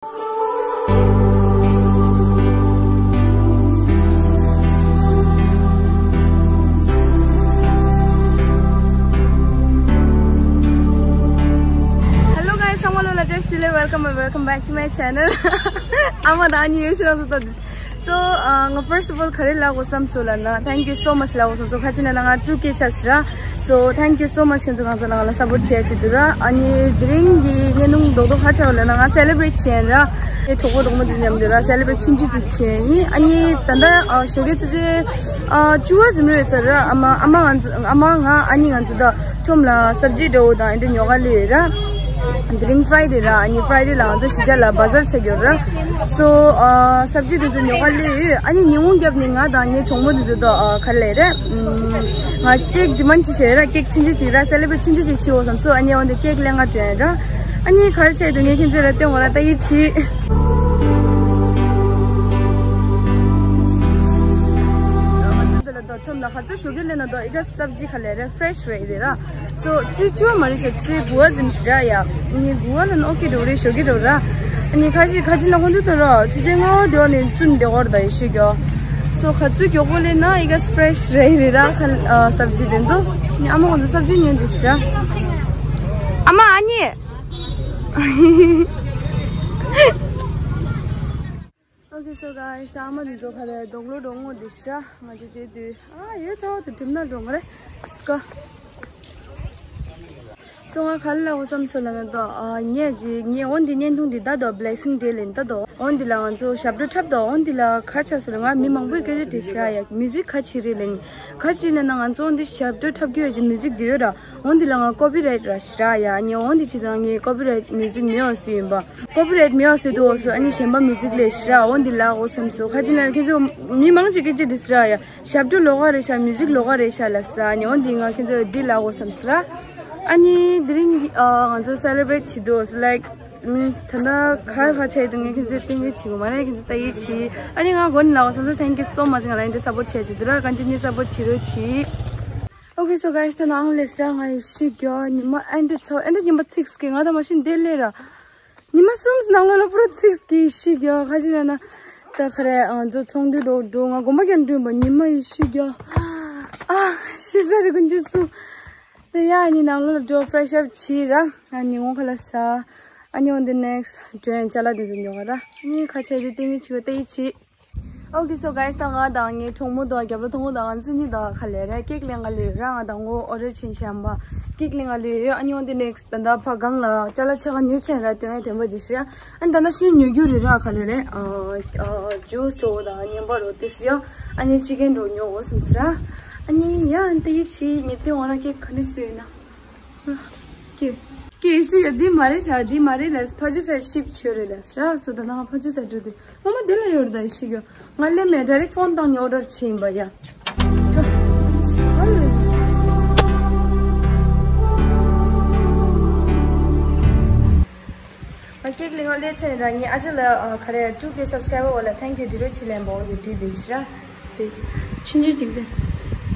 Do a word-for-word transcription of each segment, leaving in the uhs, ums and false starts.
Hello guys, ཚང་མ་ལ་བཀྲ་ཤིས་བདེ་ལེགས། Welcome and welcome back to my channel. ཨ་མ་དང་ཨ་ནེ་ཡོད་ཤོད་སོང་ད། So, uh, ང་first of all ག་རེ་ལབ་དགོས་བསམ་སོང་ལབ་ན། Thank you so much ལབ་དགོས་བསམ་སོང་། ཁ་ཅིག་ན་ན་ང་two K ཆགས་སོང་ར། So thank you so much ཁྱེད་ཚོ་གང་ཚོ་ན་ང་ལ་support བྱེད་ཀྱི་འདུག་ར། ཨ་ནི་དེ་རིང་གི་བརྙན་ཐུང་རྡོག་རྡོག་ག་རེ་ཆགས་ཡོད་ལབ་ན། ང་celebrate བྱས་ཡིན་ར། ངའི་གྲོགས་པོ་གྲོགས་མོ་དེ་མཉམ་དུ་ར་celebrate ཆུང་ཆུང་ཅིག་བྱས་ཡིན། ཨ་ནི་ད་ལྟ་ཨ་ཞོགས་ཀའི་ཆུ་ཚོད་ཨ་བཅུ་པ་ཙམ་རེད་ཟེར་ར། ཨ་མ་ཨ་མ་ང་ཚོ་ཨ་མ་ང་ཨ་ནེ་ང་ཚོ་ད་ཁྲོམ་ལ་སབ་ཇི་འདྲ་བོ་དང་ཨེ་འདྲ་ཉོ་ག་སླེབས་ཡོད་ར། དེ་རིང་Friday ར། ཨ་ནི་Friday ལ་ང་ཚོ་གཞིས་ཆགས་ལ་བ་ཛར་ཆགས་ཡོད་ར། So, ཨ་སབ་ཇི་དེ་ཚོ་ཉོ་ག་སླེབས་ཡོད། ཨ་ནི་ཉིན་གུང་རྒྱབ་ནས་ང་དང་ངའི་གྲོགས་མོ་དེ་ཚོ་ད་ཨ་ག་རེ་ལབ་རེད། ཨམ་ང་cake demand བྱས་ཡོད་ར། cake ཆུང་ཆུང་ཅིག་ར། celebrate ཆུང་ཆུང་ཅིག་བྱེད་འོ་བསམ་སོང་། ཨ་ནི་འོན་ཏེ་cake ལེན་ག་འགྲོ་ཡིན་ར། ཨ་ནི་ག་རེ་བྱས་འདུག་ངས་ཁྱེད་ཚོ་ལ་སྟོན་དགོས་ར། ལྟ་གི་ཆི། ང་ཚོ་འདི་ལ་ད་ཁྲོམ་ལ་ག་ཚོད་ཞོགས་ཀས་སླེབས་ན་ད་ཨི་ཀ་སབ་ཇི་ག་ལེ་རེད། Fresh རེད་དེ་ར། So ཚོད་བཅུ་པ་མ་རེད་ཤག་ཚོད་དགུ་པ་ཙམ་ཞིག་ར་ཡ། ཨ་ནི་དགུ་པ་ལ་ནི་ཨོ་ཁེ་འགྲོ་རེད། ཞོགས་ཀས་འགྲོ་ར། ཨ་ནི་ཁ་ཤས་ཁ་ཅིག་ན་ཁོང་ཚོ་ད་ར་ཚོད་ལྔ་པ་དེ་བ་ནས་བཙུན་བདེ་བར་ད་ཡེ་ཤེས་རྒྱོ། So ག་ཚོད་མགྱོགས་པོ་སླེབས་ན་ཨི་ཀ་fresh རེད་རེད་ར། ཁ་ཨ་སབ་ཇི་དེ་ཚོ། ཨ་ནི་ཨ་མ་ཁོང་ཚོ་སབ་ཇི་ཉོས་འདུག་ཤག་ཨ་མ་ཨ་ནེ། Okay, so guys, ད་ཨ་མ་འདི་ཚོ་ག་རེ་རྡོག་ལོ་འགྲོ་ངོ་འདི་ཤ་ང་ཚོ་དེ་དུས་ཨ་ཡོད་ཚ་བ་དུ་གྲིམ་ན་འགྲོ་ང་རེ་སྐ། སོ་ང་ག་ལ་འོ་བསམ་སོ་ལ་ན་དོ་ཨ་ངས་ཅི་ངས་འོན་ཏེ་བརྙན་ཐུང་འདི་ད་དོ་Blessing Day ལེན་ད་དོ། འོན་ཏེ་ལ་ང་ཚོ་ཞབས་བྲོ་འཁྲབ་དོ། འོན་ཏེ་ལ་ཁ་ཆ་སོ་ལ་ང་མི་མང་པོས་སྐད་ཆ་དྲིས་ཤག་ཡ། མིའུ་ཟིག་ག་ཅི་རེད་ལེན། ག་ཅི་ལེན་ན་ང་ཚོ་འོན་ཏེ་ཞབས་བྲོ་འཁྲབ་རྒྱུ་ཡོད་ཅི་མིའུ་ཟིག་འདི་ཡོད་ར། འོན་ཏེ་ལ་ང་copyright ར་ཤི་ར་ཡ། ངས་འོན་ཏེ་ཅི་ཙང་ངས་copyright music མེད་འོ་སུ་ཡིན་པ། copyright མེད་འོ་སུ་དུ་འོ་སུ་ཨ་ནི་གཞན་པ་music ལས་ཤི་ར། འོན་ཏེ་ལ་འོ་བསམ་སོ་ཁ་ཅི་ན་ཁྱེད་ཚོ་མི་མང་ཅིག་གིས་ཅི་འདྲི་ཤི་ར་ཡ། ཞབས་བྲོ་ལོག་ག་རེད་ཤ་music ལོག་ག་རེད་ཤ་ལ་ས་ཨ་ནི་འོན་ཏེ་ང་ཁྱེད་ཚོ་འདི་ལ་འོ་བསམ་སི་ར། ཨ་ནི་དེ་རིང་ཨ་ང་ཚོ་celebrate བྱེད་དུ་like means ད་ལྟ་ག་ག་ཆ་ཡི་དུ་ངས་ཁྱེད་ཚོ་ཏིང་གི་བྱེད་གོ་མ་རེད། ཁྱེད་ཚོ་ལྟ་ཡི་བྱེད། ཨ་ནི་ང་གོ་ནི་ལ་འོ་བསམ་སོ། Thank you so much ང་ལ་འདི་support བྱས་བྱེད་དུ་ར། continue support བྱེད་རོགས་བྱེད། Okay, so guys, ད་ནང་ལས་སྲ་ང་ཡི་ཤི་གྱོ་ཉི་མ་ཨན་ཏི་ཚོ་ཨན་ཏི་ཉི་མ་ཚིགས་ཀྱི་ང་ད་མ་ཤི་འདི་ལས་ར། ཉི་མ་གསུམ་ནང་ལོ་ལ་པུ་རོ་ཚིགས་ཀྱི་ཤི་གྱོ་ཁ་ཅི་ན་ན། ད་ཁ་རེ་ང་ཚོ་ཚོང་འདུས་འགྲོ་འགྲོ་ང་དགོན་པ་རྒྱབ་འགྲོ་བ་ཉི་མ་ཡི་ཤི་གྱོ། ཨ་ཤི་ས་རེ་ཀུན་ཅི་སུ། ད་ཡ་ནི་ནང་ལོ་ལ་འགྲོ་fresh up བྱེད་ར། ང་ཉི་ངོ་ཁ་ལ་ས། ཨ་ནི་on the next འགྲོ་ཡང་ཅ་ལག་དེ་ཚོ་ཉོ་ག་ར། ནི་ཁ་ཆེ་དེ་ཏིང་ངི་ཆི་བ་ཏེ་ཡི་ཆི། Okay, so guys, ད་ང་དང་ངའི་གྲོགས་མོ་དང་རྒྱབ་ལོ་ཐོང་མོ་དང་ང་ཚོ་གཉིས་དང་ཁ་ལེ་ར་cake ལེན་ག་ལེ་ར། ང་དང་ངོ་order ཆེན་ཤམ་པ་cake ལེན་ག་ལེ་ཡོད། ཨ་ནི་on the next ད་ད་ཕ་གང་ལ་ཅ་ལག་ཆ་ག་ཉོས་ཚན་ར་དོན་དྲན་པ་ཇི་ཤི་ཡ། ཨ་ནི་ད་ན་ཤི་ཉོ་རྒྱུ་རེ་ར་ཁ་ལེ་རེ། ཨ་ཨ་juice འགྲོ་དང་ཉན་པ་རོ་ཏི་སི་ཡ། ཨ་ནི་chicken འགྲོ་ཉོ་འོ་སམ་སི་ར། ཨ་ནི་ཡ་ཨ་ནི་ཏི་ཡི་ཆི་ཉེ་ཏི་འོ་ར་cake ག་ནི་སུ་ཡོད་ན། ཀེ། ཀེ་ཤི་ཡ་འདི་མ་རེད་ཤག་འདི་མ་རེད་ལ་ཕ་ཇུ་སའི་ship ཆོས་རེད་ལ་ཤག་སོ་ད་ནང་ཕ་ཇུ་སའི་འགྲོ་དུས་ངོ་མ་འདི་ལ་ཡོད་རེད་ད་ཤི་གི་ང་ལེ་མེ་direct phone བཏང་ནས་order བྱས་ཡིན་པ་ཡ། ཨ་cake ལེན་ག་སླེབས་ཚར་ར། ངས་ཨ་ཅག་ལ་ཨ་ག་རེ་two K subscriber འོ་ལ་thank you འདྲི་རོགས་བྱེད་ལན་པ་འོ་འདི་འདྲི་དེ་ཤི་ར། དེ་ཆུང་ཆུང་ཅིག་དེ།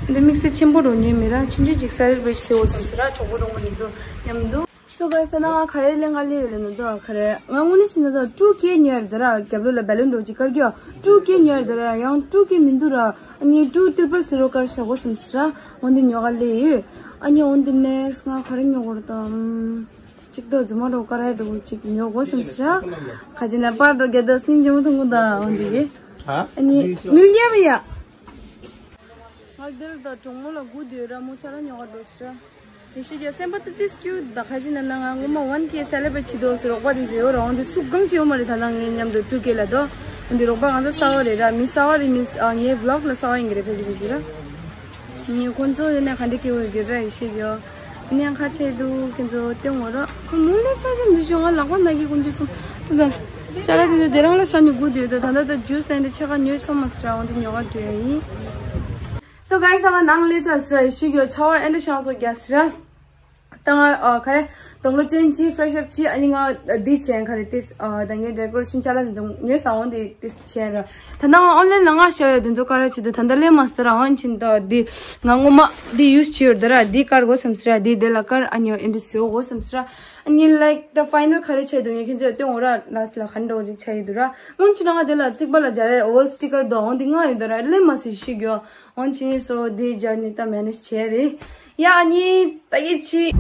འདི་དམིགས་བསལ་ཆེན་པོ་རུ་ཉོས་མེད་ར། ཆུང་ཆུང་ཅིག་celebrate བྱེད་འོ་བསམ་སི་ར། གྲོགས་པོ་གྲོགས་མོ་དེ་ཚོ་མཉམ་དུ། So guys ད་ནང་ང་ག་རེ་ལེན་ག་སླེབས་ཡོད་ལ་ན་ད་ག་རེ་ང་དངོས་གནས་བྱས་ན་ད་two K ཉོས་རེད་ད་ར། རྒྱབ་ལོགས་ལ་balloon འགྲོ་ཅིག་དཀར་གྱི་two K ཉོས་རེད་ད་ར། ཡང་two K མི་འདུག་ར། ཨ་ནི་two triple zero དཀར་བཞག་འོ་བསམ་སི་ར། འོ་འདི་ཉོ་ག་སླེབས་ཡོད། ཨ་ནི་on the next ང་ག་རེ་ཉོ་དགོས་རེད་ད། གཅིག་ཏུ་རྫུན་མ་རོ་ཀ་ར་འགྲོ་གཅིག་ཉོ་དགོས་བསམ་སི་ར། ཁ་ཅིག་ན་པར་འགྲོ་རྒྱ་དོ་སྙིང་རྗེ་མོ་མཐོང་གི་ད་འོ་འདི་གི་ཨ་ནི་མིལ་རྒྱ་མི་ཡ། ང་དེ་ལ་ད་གྲོགས་མོ་ལ་སྒུག་སྡོད་ར་མོ་ཆ་ལ་ཉོ་ག་འགྲོ་སི་ར། ཡེ་ཤེས་རྒྱལ་སེམས་པ་ཏི་ཏི་སྐྱུ་ད་ཁ་ཅིག་ན་ན་ང་ངོ་མ་one K celebrate བྱེད་དོ་སི་རོགས་པ་དེ་ཚོ་ཡོད་ར། འོ་འདི་སུ་གང་ཅི་ཡོད་མ་རེད། ད་ལྟ་ངའི་མཉམ་དུ་two K ལ་དོ་འོ་འདི་རོགས་པ་ང་ཚོ་གསར་བ་རེད་ར། མི་གསར་བ་རེད། མི་ངའི་vlog ལ་གསར་བ་ཡིན་གི་རེད། ཕལ་ཆེར་ཕལ་ཆེར་ར། ཉིན་ཁོང་ཚོ་ཡོད་ན་ག་འདྲ་སྐྱིད་པོ་ཡོད་རེད་ཤེས་ཡོད། ཉན་ཁ་ཆེ་འདུག་ཁྱེད་ཚོ་སྟོན་འོ་ར། ཁོ་མུ་ལེ་ཚ་ཚ་འདུག་ཤོག་ང་ལག་པ་ན་གི་ཀུན་ཅི་སོང་། ད་ཅ་ལག་དེ་ཚོ་དེ་རང་ལ་ཤ་ཉི་དགུ་དུས་ད་ད་ད་ད་juice དེ་འདྲ་ཆེ་ཁ་ཉོས་ཚང་མ་སི་ར། འོ་འདི་ཉོ་ག་འགྲོ་ཡ་ཡིན། So guys ད་ང་ནང་ལེ་ཚ་སི་ར་ཡི་ཤེས་ཡོད། ཆ་བ་ཨེ་འདྲ་ཤང་ཚོ་རྒྱ་སི་ར། ད་ང་ཨ་ག་རེ། དང་ལོ་ཅན་ཅི་ཕེ་རེ་ཤི་ཨབ་ཅི་ཨ་ནི་ང་འདི་བྱས་ཁ་རེ་ཏིས་ཨ་ད་ངའི་ཌེ་ཀོ་རེ་ཤན་ཅ་ལག་འདི་ཚོ་ཉོས་ས་འོང་འདི་ཏིས་བྱས་ར། ད་ནང་ཨོན་ལན་ལ་ང་ཤ་ཡོད་འདི་ཚོ་ག་རེ་བྱེད་དུ་ད་ད་ལེ་མ་སྟེ་ར་འོན་ཅིན་ད་འདི་ང་ངོ་མ་འདི་ཡུས་བྱེད་ཡོད་ད་ར། འདི་དཀར་གོ་སམ་སི་ར། འདི་དེ་ལ་དཀར་ཨ་ནི་འདི་སོ་གོ་སམ་སི་ར། ཨ་ནི་ལའིཀ་ད་ཕའི་ནལ་ག་རེ་བྱས་འདུག་ངས་ཁྱེད་ཚོ་སྟོན་འོ་ར། ལ་སི་ལ་ག་འདྲ་ཅིག་ཆ་ཡི་འདུག་ར། མོན་ཆི་ནང་དེ་ལ་རྩིག་པ་ལ་སྦྱར་རེ་ཨོལ་སི་ཊི་ཀར་དོ་འོང་འདི་ང་ཡོད་ད་ར་ལེ་མ་སི་ཤི་གོ། འོན་ཆི་ནི་སོ་དེ་སྦྱར་ནི་ད་མེ་ནེ་ཇི་བྱས་རེད། ཡ་ཨ་ནི་ད་ཡི་ཆི།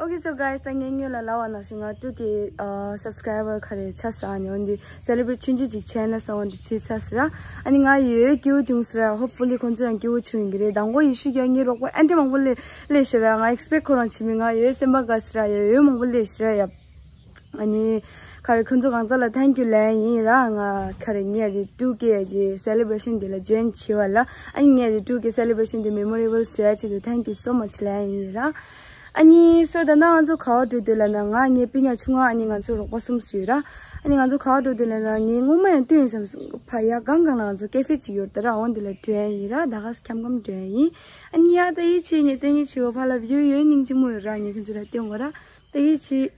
Okay, so guys, ད་ངས་སྔོན་ལ་ལབ་པ་ནང་བཞིན་ང་ཊུ་ཀེ་ཨ་སབ་སི་ཀ་རའི་བར་ག་རེ་ཆགས་ས་ཨ་ནི་འོན་ཏེ་སེ་ལེ་བྷི་རེ་ཊི་ཆུང་ཆུང་ཅིག་བྱས་ན་བསམ་པ་འདི་བྱས་ཚར་ཟེར་ར། ཨ་ནི་ང་ཡོད་སྐྱིད་པོ་བྱུང་ཟེར་ར། ཧོབ་ཕུ་ལི་ཁོང་ཚོ་ཡང་སྐྱིད་པོ་བྱུང་ཡིན་གི་རེད། དང་པོ་ཡེ་ཤུ་ཀྱང་ངའི་རོགས་པ་ཨན་ཏི་མང་པོ་སླེབས་སླེབས་ཤེ་ར། ང་ཨེག་སི་པེག་ཁོ་རང་བྱེད་མི་ང་ཡོད་སེམས་པ་དགའ་ཟེར་ར། ཡ་ཡོད་མང་པོ་སླེབས་ཤེ་ར་ཡ། ཨ་ནི་ག་རེ་ཁོང་ཚོ་གང་ཚ་ལ་ཐེང་ཀྱུ་ལབ་ཡིན་ར། ང་ག་རེ་ངས་ཨ་ཅེ་ཊུ་ཀེ་ཨ་ཅེ་སེ་ལེ་བྷི་རེ་ཤན་འདི་ལ་ཇོ་ཡིན་བྱས་པ་ལ། ཨ་ནི་ངས་ཨ་ཅེ་ཊུ་ཀེ་སེ་ལེ་བྷི་རེ་ཤན་འདི་མེ་མོ་རེ་བལ་བཟོ་ཡ་ཆེད་དུ་thank you so much ལབ་ཡིན་ར། ཨ་ནི་སོ་ད་ནང་ང་ཚོ་ག་བ་འགྲོ་འདོད་ལབ་ན་ང་ངའི་སྤུན་ཉག་ཆུང་ང་ཨ་ནི་ང་ཚོ་རོགས་པ་གསུམ་ཞིག་ཡོད་ར། ཨ་ནི་ང་ཚོ་ག་བ་འགྲོ་འདོད་ལབ་ན་ངས་སྔོན་མ་ཡང་བསྟན་ཡིན་བསམ་ཕ་ཡ་གང་གང་ལ་ང་ཚོ་ཀེ་ཧྥེ་ཅིག་ཡོད་ད་ར། འོ་འདི་ལ་འགྲོ་ཡ་ཡིན་ར། ད་ག་ས་ཁྱམ་ཁམ་འགྲོ་ཡ་ཡིན། ཨ་ནི་ཡ་ད་ཡིད་ཆེས་ངས་བསྟན་ཡིད་ཆེས་འོ་ཕ་ལ་བིའུ་ཡོད་སྙིང་རྗེ་མོ་ཡོད་ར། ངས་ཁྱོད་ཚོ་ལ་སྟོན་གོ་ར། ད་ཡིད་ཆེས།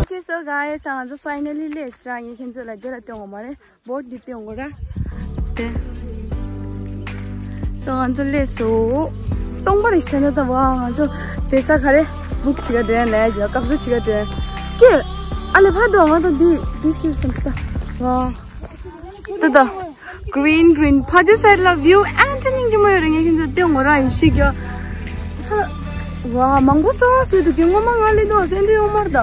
Okay, so guys, ང་ཚོ་finally སླེབས་སོང་ར། ངས་ཁྱེད་ཚོ་ལ་འདི་ལ་སྟོན་གོ་མ་རེད། བོཊ་འདི་སྟོན་གོ་ར། དེ། སོ་ང་ཚོ་སླེབས་སོང་། སྟོང་པ་རེ་ཞིག་ཐོན་ད་ད་བ། ང་ཚོ་དེ་ས་ག་རེ་བུག་བྱེད་ག་འགྲོ་ཡ་ལས་ཀྱི་ཀག་ས་བྱེད་ག་འགྲོ་ཡ། ཀྱེ། ཨ་ལེ་ཕར་འགྲོ། ང་ད་འདི་འདི་ཤི་སོང་ས། ཝ། ད་ད། Green, green. ཕ་ཇོ་སའིཌ་ལ་བིའུ་ཨན་ཏི་སྙིང་རྗེ་མོ་ཡོད་རེད། ངས་ཁྱེད་ཚོ་སྟོན་གོ་ར། ཡེ་ཤེས་རྒྱལ། ཧ། ཝ། མང་པོ་སོ་སོས་འདུག་གི། སྔོན་མ་ང་ལི་དོ་སེན་ཏི་ཡོ་མར་ད།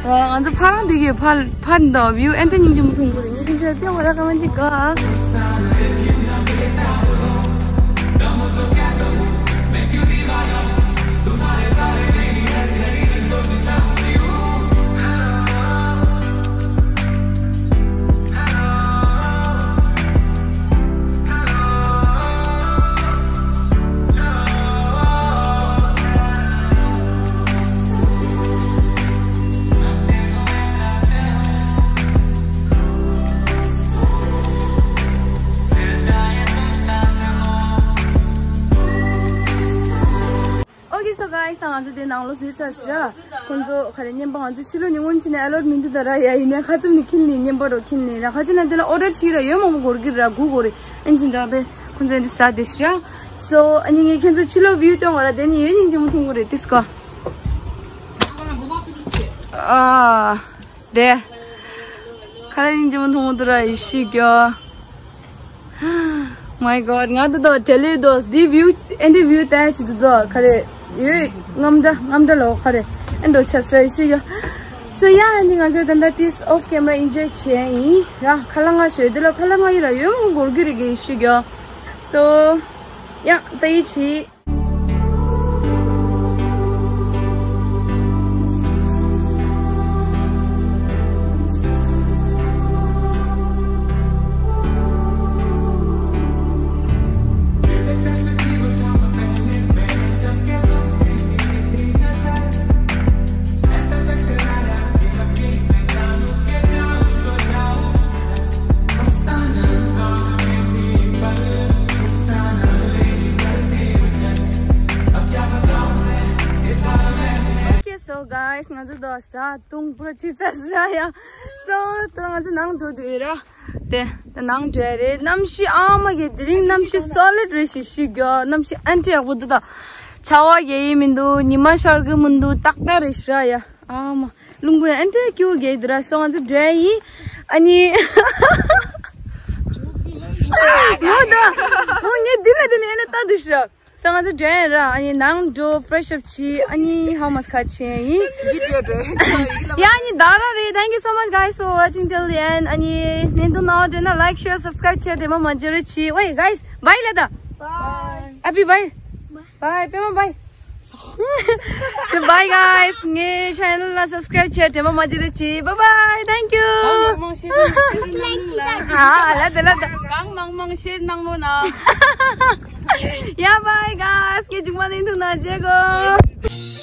ཝ། ང་ཚོ་ཕ་རང་འདི་གི་ཕ་ཕ་འདི་བིའུ་ཨན་ཏི་སྙིང་རྗེ་མོ་མཐོང་གོ་རེད། ངས་ཁྱེད་ཚོ་སྟོན་གོ་ར། ག་མ་འདི་ག། Okay, so guys, ད་ང་ཚོ་དེ་ནང་ལོགས་སུ་ཚར་ཟེར། ཁོང་ཚོ་ག་རེ་བརྙན་པར་ང་ཚོ་ཕྱི་ལོགས་ནས་སྔོན་ཆད་ནས་ཨེ་ལོཌ་མི་འདུག་ད་ར། ཡ་ཡིན་ནའི་ཁ་བཙུམ་ནས་འཁྱེར་ནས་བརྙན་པར་རོགས་འཁྱེར་ནས་ར། ཁ་ཅིག་ན་དེ་ལ་ཨོ་ཌར་བྱེད་ཀྱི་ར། ཡོད་མང་པོ་འགོར་གྱི་ར། སྒུག་དགོས་རེད། ཨན་ཅིན་ད་དེ་ཁོང་ཚོ་འདི་ཟ་དེ་ཤ། སོ་ཨ་ནི་ངས་ཁྱེད་ཚོ་ཕྱི་ལོགས་བིའུ་སྟོན་གོ་ར། དེ་ནི་ཡོད་སྙིང་རྗེ་མོ་མཐོང་གོ་རེད། ཏིས་ཀོ། ཨ། དེ། ཁ་ར་སྙིང་རྗེ་མོ་མཐོང་གོ་འདུག་ར། ཡེ་ཤེས་རྒྱལ། My God, ང་ད་དོ་དྲེ་ལེ་དོ་འདི་བིའུ་ཨན་ཏི་བིའུ་ལྟ་ཡ་ཅིག་འདུག་དོ། ག་རེ་ཡོད་རྔམ་འདྲ་རྔམ་འདྲ་ལོ། ག་རེ་ཨན་འགྲོ་ཆ་ས་ཡེ་ཤེས་ཡ། So yeah, ཨ་ནི་ང་ཚོས་ད་ལྟ་ཏིས་off camera enjoy བྱས་ཡིན་ར། ཁ་ལག་ང་ཞོས་དེ་ལ་ཁ་ལག་ང་ཡི་ར་ཡོད་མོ་འགོར་གི་རེད་གི་ཤི་གྱོ། So yeah, ད་ཡི་ཆི། Okay, so guys, ང་ཚོ་དོ་ས་དུང་པུ་ར་ཅི་ཙ་ཟ་ཡ། So ད་ང་ཚོ་ནང་འགྲོ་དུས་ར། དེ་ད་ནང་འགྲོ་ཡ་རེད། གནམ་གཤིས་ཨ་མ་གི་དེ་རིང་གནམ་གཤིས་solid རེད་ཞེས་ཞུ་གྱོ། གནམ་གཤིས་ཨན་ཏི་ཡག་པོ་འདུག་ད་ཆར་པ་རྒྱག་ཡི་མི་འདུག་ཉི་མ་ཤར་གི་མི་འདུག་ཏག་ཏག་རེད་ཤག་ཡ། ཨ་མ་རླུང་བུ་ཨན་ཏི་སྐྱིད་པོ་རྒྱག་འདུག་ར། སོ་ང་ཚོ་འགྲོ་ཡ་ཡིན། ཨ་ནི་ངོ་ད་ངོ་ངས་འདི་ལ་དེ་ནས་ཨ་ནི་ལྟ་འདུག་ཤག་སོ་ང་ཚོ་འགྲོ་ཡིན་ར། ཨ་ནི་ནང་འགྲོ་fresh up བྱེད། ཨ་ནི་how much ཁ་ཆེན་ཡིན། ཡ་ཨ་ནི་ད་ར་རེད། Thank you so much guys for watching till the end. ཨ་ནི་བརྙན་ཐུང་ནང་འདྲེས་ན་like share subscribe བྱེད་དྲན་པ་མ་བརྗེད་རོགས་གྱིས། ཨོའི་guys bye ལ་ད། Bye. ཨ་བི་bye. Bye པད་མ་bye. Bye guys. ངའི་channel ལ་subscribe བྱེད་དྲན་པ་མ་བརྗེད་རོགས་གྱིས། Bye bye. Thank you. གང་མང་མང་share གནང་རོགས་གནང་། ཨ་ལ་དེ་ལ་ད། གང་མང་མང་share གནང་རོགས་གནང་། Yeah bye guys. ངའི་མཇུག་མ་བརྙན་ཐུང་ནང་མཇལ་གོ།